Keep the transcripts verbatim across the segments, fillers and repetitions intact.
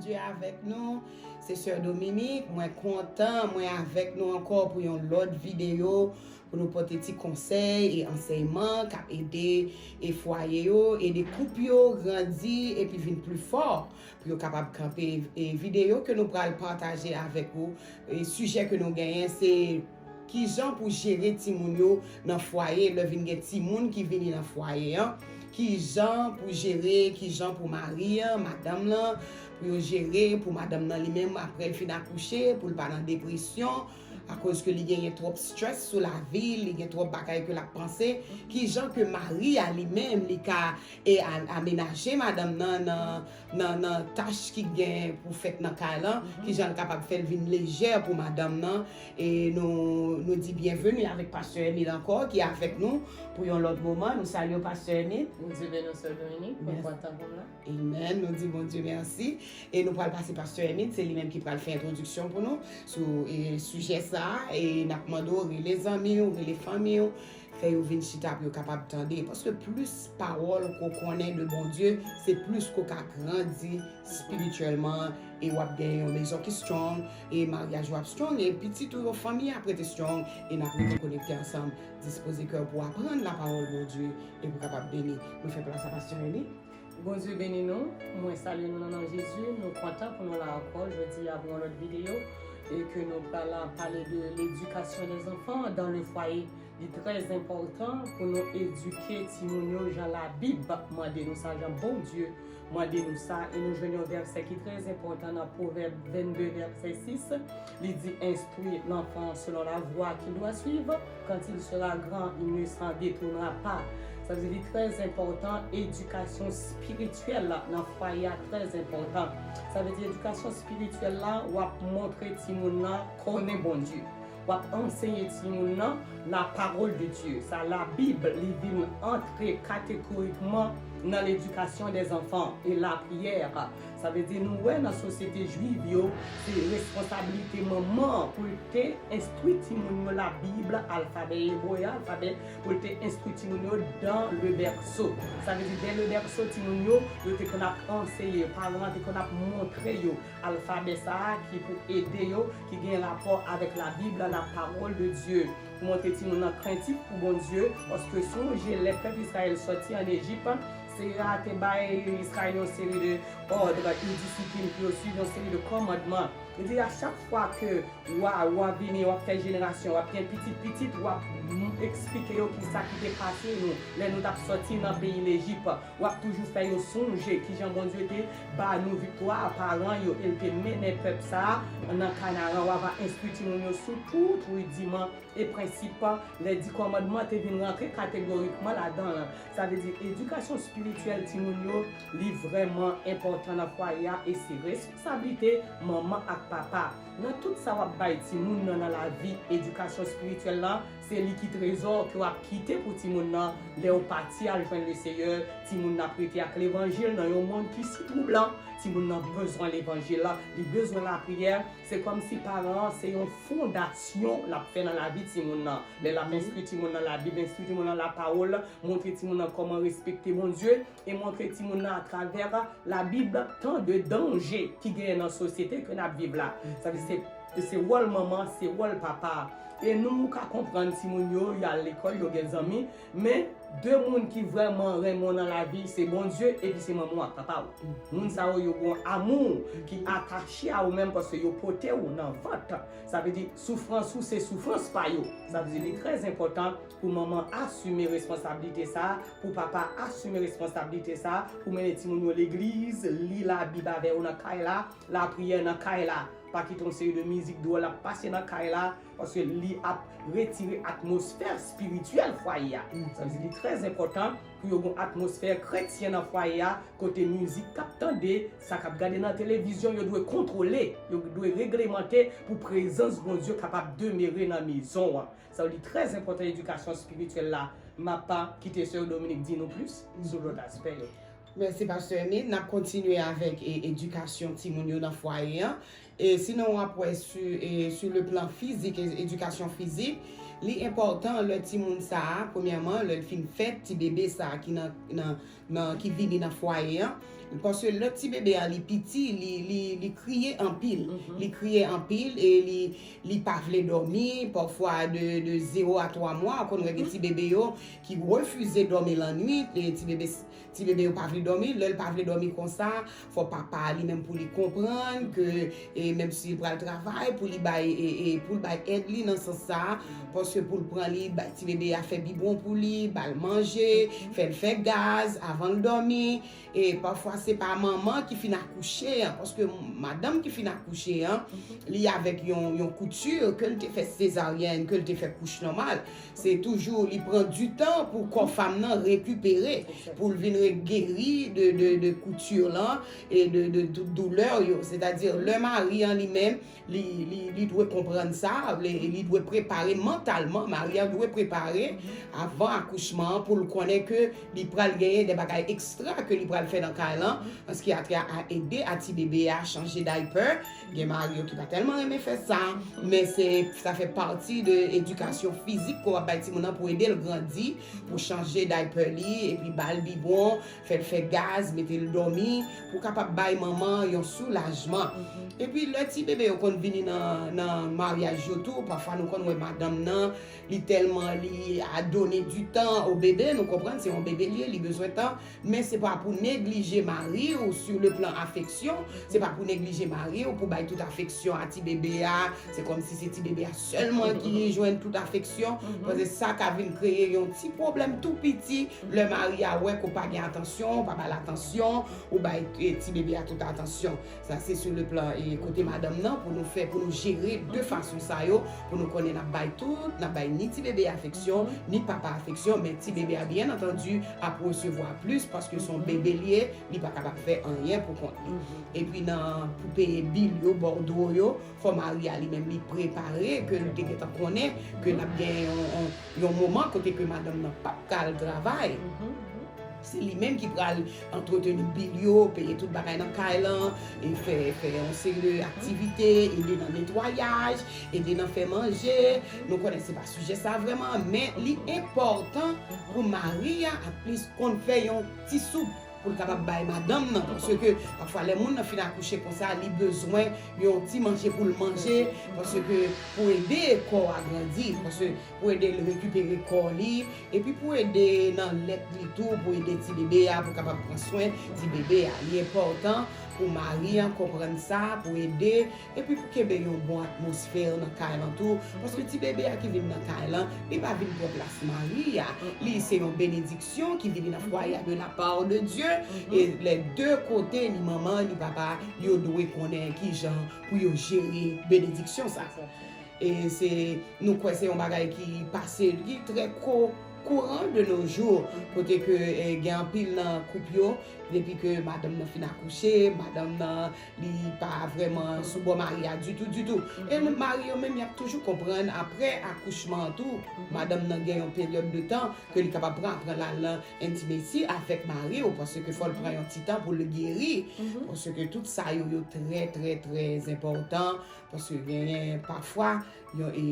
Bondye avèk nou. Se Sè Dominique, mwen kontan, mwen avèk nou ankò pou yon lòt videyo, pou nou pote ti konsèy e ansèyman k ap ede e fwaye yo, ede koup yo grandi epi vin pli fò, pou yo kapab kanpe. E videyo ke nou pral pataje avèk ou, e sijè ke nou genyen, se kijan pou jere timoun yo nan fwaye, lè vin gen timoun ki vini nan fwaye an, kijan pou jere, kijan pou mari an, madanm lan, pou yo jere, pou madanm nan li menm, apre l fin akouche, pou l pa nan depresyon, akoz ke li genyen twòp stress sou lavi l, li gen twòp bagay ke l ap panse, kijan ke mari a li menm, li ka e a- amenaje madanm nan nan, nan, nan tach ki gen pou fèt nan kay lan, kijan l kapab fè l vin lejè pou madanm nan. E nou, nou di byenveni avèk Pastè Emile ankò, ki avèk nou pou yon lòt moman. Nou salye w, Pastè Emile. Bondye beni w, Sè Dominique. Mwen kontan pou m la. Amen. Nou di Bondye mèsi. E nou pral pase Pastè Emile, se li menm ki pral fè entwodiksyon pou nou sou e, sijè sa a. E n ap mande w rele zanmi w, rele fanmi w, fè yo vin chita pou yo kapab tande. Paske plis pawòl ke w konnen de Bondye, se plis ke w ka grandi espirityèlman, e w ap gen yon mezon ki strong, e maryaj ou ap strong, e pitit ou yo, fanmi ap rete strong, e n ap rete konekte ansanm. Dispoze kè w pou aprann lapawòl Bondye, e pou kapab beni. Nou fè plas a Pastè Emile. Bondye beni nou. Mwen salye nou nan non Jezi. Nou kontan pou nou la ankò jodi a pou yon lòt videyo e ke nou pral pale de l'éducation des enfants dans le foyer. Li trè enpòtan pou nou edike timoun yo jan Labib mande nou sa, jan Bondye mande nou sa. E nou jwenn yon vèsè ki trè enpòtan nan Pwovèb vennde, vèsè sis. Li di, Instruis l'enfant selon la voie qu'il doit suivre, quand il sera grand, il ne s'en détournera pas. Sa vle di li trè enpòtan, edikasyon espirityèl nan fwaye a trè enpòtan. Sa vle di edikasyon espirityèl la, w ap montre timoun nan konnen Bondye. W ap anseye timoun nan la parole de Dieu. Sa Labib, li vin antre kategorikman nan l'éducation des enfants et la prière. Sa vle di nou wè nan sosyete jwif yo, se responsablite manman an pou l te enstwi timoun yo Labib, alfabè ebre a, alfabè, pou l te enstwi timoun yo dans le berceau. Sa vle di dès le berceau, timoun yo, yo te konn ap anseye, paran an te konn ap montre yo alfabè sa a ki pou ede yo, ki gen rapò avèk Labib, la parole de Dieu. Pou montre timoun nan krentif pou Bondye, paske sonje lè pèp Izrayèl sòti ann Ejip, Seyè a te bay Izrayèl yon seri de òd, yon disiplin pou yo swiv, yon seri de kòmandman. Li di a chak fwa ke wa, wa vini, w ap fè jenerasyon, w ap gen pitit pitit, w ap m- eksplike yo kisa ki te pase nou lè nou t ap sòti nan peyi Lejip. W ap toujou fè yo sonje kijan Bondye te ba nou viktwa, paran yo, e l te mennen pèp sa a nan Kanaran. W ava enstwi timoun yo sou tout ridiman e prensip lè di kòmandman te vin rantre kategorikman ladan l. Sa vle di edikasyon espirityèl timoun yo, li vrèman enpòtan nan fwaye a e se responsablite manman ak papa. Nan tout sa w ap bay timoun nan nan lavi, edikasyon espirityèl la, se li ki trezò ke w ap kite pou timoun nan lè w pati al jwenn Leseyè. Timoun nan ap rete ak levanjil nan yon mond ki si twoublan. Timoun nan bezwen levanjil la, li bezwen lapriyè. Se kòmsi paran an se yon fondasyon l ap fè nan lavi timoun nan. Lè l ap enstwi timoun nan Labib, enstwi timoun nan lapawòl, montre timoun nan kòman respekte Bondye, e montre timoun nan atravè Labib tan de danje ki genyen nan sosyete ke n ap viv la. Sa vle di se, se wòl manman, se wòl papa. E nou ka konprann timoun yo, y al lekòl, yo gen zanmi, men de moun ki vrèman renmen w nan lavi, se Bondye epi se manman w ak papa w. Moun sa yo, yo gen yon amou ki atache a ou menm paske yo pote w nan vant. Sa vle di soufrans ou se soufrans pa yo. Sa vle di li trè enpòtan pou manman asime responsablite sa a, pou papa asime responsablite sa a, pou mennen timoun yo legliz, li Labib avè yo nan kay la, lapriyè nan kay la. Pa kite yon seri de mizik dwòl ap pase nan kay la, paske li ap retire atmosfè espirityèl fwaye a. Sa vle di li trè enpòtan pou yo gen yon atmosfè kretyen nan fwaye a, kote mizik k ap tande, sa k ap gade nan televizyon, yo dwe kontwole, yo dwe reglemante pou prezans Bondye kapab demere nan mezon an. Sa vle di trè enpòtan edikasyon espirityèl la. M ap kite sè Dominique di nou plis sou lòt aspè yo. Mèsi, Pastè Emile. N ap kontinye avèk e, edikasyon timoun yo nan fwaye an. E sinon w ap wè sou, e, sou le plan fizik, e, edikasyon fizik, li enpòtan lè timoun sa a, premyèman, lè l fin fèt, ti bebe sa a ki nan, nan, nan, ki vini nan fwaye an, paske lè ti bebe a li piti, li, li, li kriye anpil. Li kriye anpil e li, li pa vle dòmi, pafwa de, de zewo a twa mwa, ou konn wè gen ti bebe yo ki refize dòmi lannwit, e ti bebe, ti bebe yo pa vle dòmi, lè l pa vle dòmi konsa, fò papa a li menm pou li konprann ke, e menm si l pral travay, pou li bay, e, e pou l bay èd li nan sans sa, paske pou l pran li, bay ti bebe a fè bibwon pou li, ba l manje, fè l fè gaz avan l dòmi, e pafwa se pa manman ki fin akouche an, paske madanm ki fin akouche an, li avèk yon, yon kouti ke l te fè sezaryèn, ke l te fè kouch nòmal. Se toujou, li pran ditan pou kò fanm nan rekipere, pou l vin re-, geri de, de, de kouti lan e de, de, de doulè yo. Sètadi, lè mari an li menm, li, li, li dwe konprann sa, li, li dwe prepare mantalman, mari an dwe prepare avan akouchman an pou l konnen ke li pral genyen de bagay ekstra ke li pral fè nan kay lan, an ce qui a trait à ede a ti bebe a chanje diaper. Gen mari yo ki pa tèlman renmen fè sa, men se, sa fè pati de edikasyon fizik ke w ap bay timoun nan pou ede l grandi, pou chanje diaper li, epi ba l bibwon, fè l fè gaz, mete l dòmi, pou kapab bay manman yon soulajman. Epi lè ti bebe yo konn vini nan, nan maryaj yo tou, pafwa nou konn wè madanm nan, li tèlman li a donner du temps au bébé, nou konprann se yon bebe li ye, li bezwen tan, men se pa pou neglije mari w sur le plan afeksyon, se pa pou neglije mari w pou bay tout afeksyon a ti bebe a, se kòmsi se ti bebe a sèlman ki jwenn tout afeksyon, paske sa ka vin kreye yon ti pwoblèm tou piti, lè mari a wè ke w pa gen atansyon, w pa ba l atansyon, ou bay, e, ti bebe a tout atansyon. Sa se sou le plan, e, kote madanm nan pou nou fè, pou nou jere de fason sa yo, pou nou konnen n ap bay tout, n ap bay ni ti bebe afeksyon, ni papa afeksyon, men ti bebe a, byen antandi, ap resevwa plis paske se yon bebe li ye, li pa kapab fè anyen pou kont li. Epi nan, pou peye bil yo, bòdwo yo, fò mari a li menm li prepare, ke l te gentan konnen ke n ap gen yon, yon, yon moman kote ke madanm nan p ap ka al travay. Se li menm ki pral antreteni bil yo, peye tout bagay nan kay lan, e fè, fè yon seri de aktivite, ede nan netwayaj, ede nan fè manje. Nou konnen se pa sijè sa vrèman, men li enpòtan pou mari a, at least, konn fè yon ti soup pou l kapab bay madanm nan, paske pafwa lè moun nan fin akouche konsa, li bezwen yon ti manje pou l manje, paske pou ede kò a grandi, paske pou ede l rekipere kò li, epi pou ede nan lèt li tou, pou ede ti bebe a, pou kapab pran swen ti bebe a. Li enpòtan pou mari an konprann sa, pou ede, epi pou kenbe yon bon atmosfè nan kay lan tou, paske ti bebe a ki vin nan kay lan, li pa vin pran plas mari a. Li se yon benediksyon ki vini nan fwaye a de la part de Dieu, e lè de kote, ni manman, ni papa, yo dwe konnen kijan pou yo jere benediksyon sa. E se, nou kwè se yon bagay ki pase, ki trè ko-, kouran de nos jours, kote ke, e, gen anpil nan koup yo, depi ke madanm nan fin akouche, madanm nan, li pa vrèman sou bò mari a ditou, ditou. E mari yo menm, y ap toujou konprann, apre akouchman an tou, madanm nan gen yon peryòd de tan ke li kapab pran, pran l al nan intimacy avèk mari w, paske fò l pran yon ti tan pou l geri, paske tout sa yo, yo trè, trè, trè enpòtan, paske genyen pafwa, yon, e,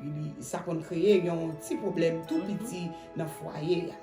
li, sa konn kreye yon ti pwoblèm tou piti nan fwaye a.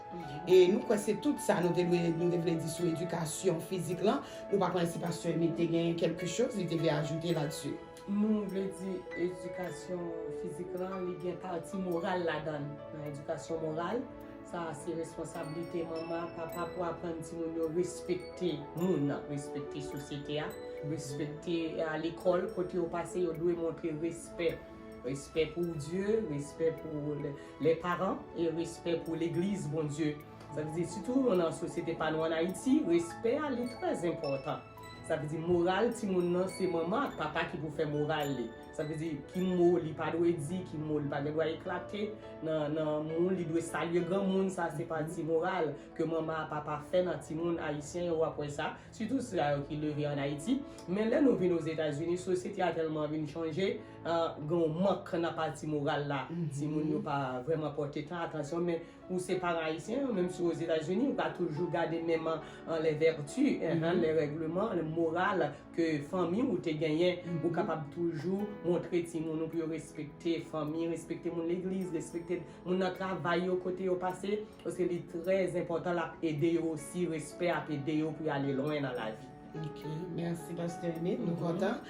E nou kwè se tout sa nou te dwe, nou te vle di sou edikasyon fizik lan. Nou pa konnen si pastè Emile te genyen quelque chose li te vle ajoute la-dessus. Nou vle di edikasyon fizik lan, li gen pati moral ladan l. Nan edikasyon moral, sa se responsablite manman, papa pou aprann timoun yo respekte moun, respekte sosyete a, respekte, e, a lekòl, kote yo pase, yo dwe montre respè. Respè pou Dye, respè pou le, les parents, e respè pou legliz Bondye. Sa vle di, sitou nan sosyete pa nou ann Ayiti, respè a, li trè enpòtan. Sa vle di, moral timoun nan, se manman ak papa ki pou fè moral li. Sa vle di, ki mo li pa dwe di, ki mo li pa gen dwa eklate nan, nan moun, li dwe salye granmoun, sa se pati moral ke manman ak papa fè nan timoun ayisyen yo, w ap wè sa. Sitou sa yo ki leve ann Ayiti. Men lè nou vin Ozetazini, sosyete a tèlman vin chanje, a, gen yon mank nan pati moral la. Timoun yo pa vrèman pòte tan atansyon, men ou se paran ayisyen, menm si Ozetazini, ou ka toujou gade menm an, an les vertus, mhm, les règlements, le moral ke fanmi ou te genyen, ou kapab toujou montre timoun ou pou yo respekte fanmi, respekte moun legliz, respekte moun nan travay yo, kote yo pase, paske li trè enpòtan, l ap ede yo osi, respè ap ede yo pou y ale lwen nan lavi. Ok, mèsi, Pastè Emile. Nou kontan.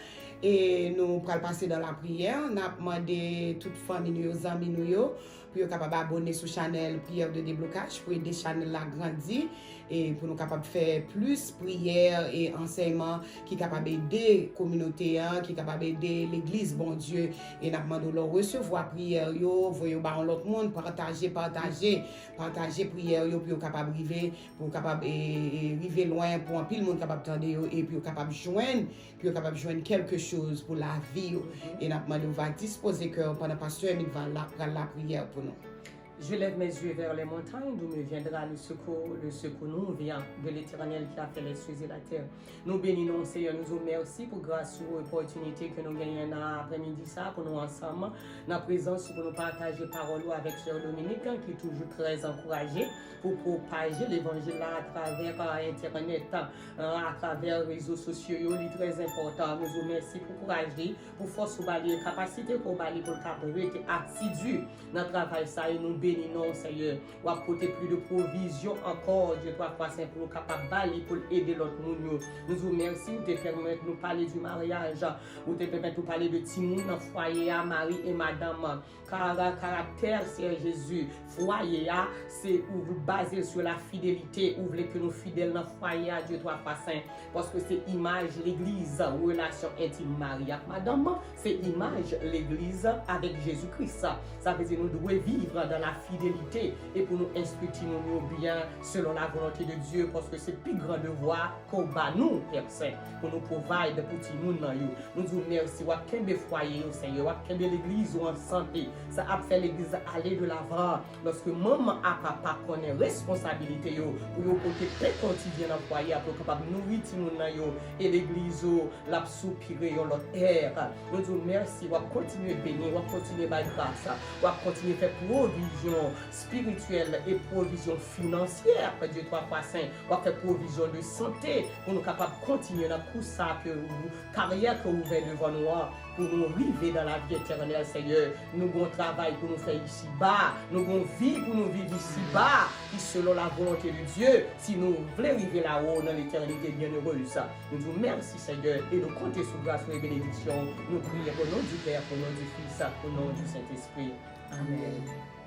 E nou pral pase nan lapriyè. N ap mande tout fanmi nou yo, zanmi nou yo, pou yo kapab abòne sou chanèl Prière de déblocage pou ede chanèl la grandi e pou nou kapab fè plis priyè e ansèyman ki kapab ede kominote an, ki kapab ede legliz Bondye. E n ap mande w lè w resevwa priyè yo, voye yo ba yon lòt moun, pataje, pataje, pataje priyè yo pou yo kapab rive, pou yo kapab e, e, rive lwen, pou anpil moun kapab tande yo e pou yo kapab jwenn, pou yo kapab jwenn kèlke choz pou lavi yo. E n ap mande w va dispoze kè w pandan pastè Emile va la, pral lapriyè pou nou. Je lève mes yeux vers les montagnes, d'où me viendra le secours. Le secours nous vient de l'Éternel qui a fait les cieux et la terre. Nou beni non, Seyè, nou di w mèsi pou gras ou, opòtinite ke nou genyen nan aprèmidi sa pou nou ansanm nan prezans ou, pou nou pataje pawòl ou avèk Sè Dominique, ki toujou trè ankouraje pou pwopaje levanjil la atravè, pa entènèt, atravè rezo sosyo yo. Li trè enpòtan. Nou di w mèsi pou kouraj li, pou fòs ou ba li e kapasite ke w ba li pou l ka rete asidi nan travay sa. E nou beni non, Seyè. W ap pote plis de pwovizyon ankò, Dye twa fwa sen, pou nou kapab ba li, pou l ede lòt moun yo. Nou di w mèsi, ou te pèmèt nou pale di maryaj, ou te pèmèt nou pale de timoun nan fwaye a, mari e madanm. Kara-, karaktè, Seyè Jezi, fwaye a, se ou baze l sou la fidelite, ou vle ke nou fidèl nan fwaye a, Dye twa fwa sen. Paske se imaj legliz, relasyon entim mari ak madanm, se imaj legliz avèk Jezi Kris. Sa vle di nou dwe viv dans la fidélité e pou nou enstwi timoun yo byen selon la volonté de Dieu, paske se pi gran devwa ke w ba nou, Pè Sen, pou nou provide pou timoun nan yo. Nou di w mèsi, w ap kenbe fwaye yo, Senyè, w ap kenbe legliz ou an sante. Sa ap fè legliz ale de lavan. Lòske manman a papa konnen responsabilite yo pou yo pote pen kotidyen nan fwaye a, pou yo kapab nouri timoun nan yo, e legliz ou l ap soupire yon lòt è. Nou di w mèsi, w ap kontinye beni, w ap kontinye bay gras, w ap kontinye fè pwovizyon espirityèl e pwovizyon finansyè, Dye twa fwa sen, w ap fè pwovizyon de sante pou nou kapab kontinye nan kous sa ke ou, karyè ke w ouvè devan nou an, pou nou rive dans la vie éternelle, Senyè. Nou gon travay pou nou fè isiba, nou gon vi pou nou viv isiba, ki selon la volonté de Dieu, si nou vle rive lawo nan l'éternité bienheureuse. Nou di w mèsi, Senyè, e nou konte sou gras ou e benediksyon. Nou priye au nom du Père, au nom du Fils, au nom du Saint-Esprit. Amen.